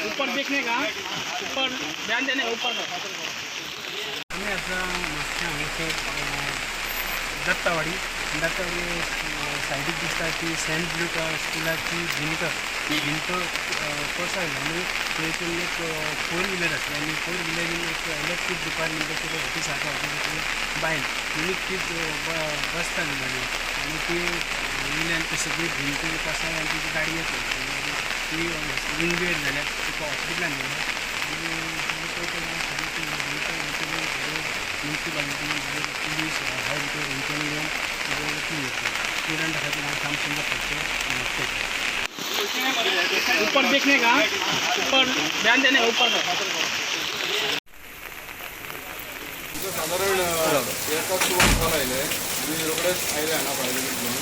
ऊपर देखने का, ऊपर ध्यान देने का, ऊपर का। आमी आतां म्हापशा हांगासर दत्तावाडी, दत्तावाडी सायडीक दिसता ती सेंट ब्लू स्कुलाची भिंत, ती भिंत कोसळ्ळी आनी थंयसून एक फोर व्हिलर आसली आनी फोर व्हिलरीन एक इलेक्ट्रीक डिपार्टमेंटाची ऑफीस आसा, ऑफिसाची बायल आनी ती बसताली गाडयेन आनी ती वयल्यान ती सगळी भिंत कोसळ्ळी आनी तिची गाडी येतली ती इंजर्ड जाल्या, तिका हॉस्पिटलान व्हेल्या आनी पळयता जाल्यार सगळी ती भिंत म्युनिसिपालिटी पुलीस हय भितर हेंच्यांनी येवन क्लीन स्टुडंट आसा ते सामकें खर्च. ऊपर देखने का, ऊपर ध्यान देने का, ऊपर का। साधारण एका सुवात कॉल आयले आमी रोखडेच आयले हांगा फायर ब्रिगेड घेवन,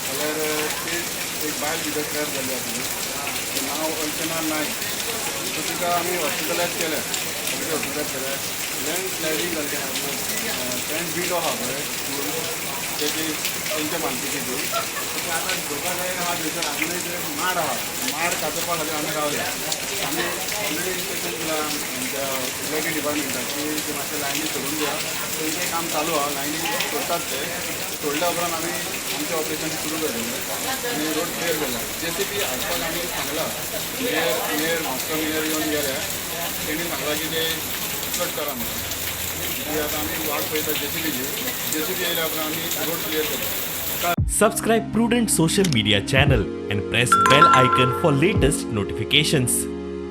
जाल्यार ती एक बायल भितर ट्रॅप जाल्ली आसली, नांव अर्चना नायक. सो तिका आमी हॉस्पिटलायज केल्या, सगळे हॉस्पिटलायज केल्या. लँड स्लायडींग जाल्ली आहा, सेंट बिलो आहा पळय स्कूल, तेजी तेंच्या मालकीची ती. आतां धोकादायक आहा थंयसर आजुनूय ते माड आहा, माड कातरपा खातीर आमी रावल्या. आमी ऑलरेडी इन्स्ट्रक्शन दिलां आमच्या इलेक्ट्रीक डिपार्टमेंटाक की ते मातशें लायनी सोडून दिया. तेंचें काम चालू आहा, लायनी सोडटात ते सोडल्या उपरांत आमी आमचें ऑपरेशन सुरू केलें आनी रोड क्लियर केला. जे सी बी हाडपाक आमी सांगलां, मेयर मेयर म्हापसा मेयर येवन गेल्या, तेणी सांगलां की ते कट करा म्हणून. ती आतां आमी वाट पळयता जे सी बीची, जे सी बी येयल्या उपरांत आमी रोड क्लियर करता. Subscribe Prudent Social Media channel and press bell icon for latest notifications.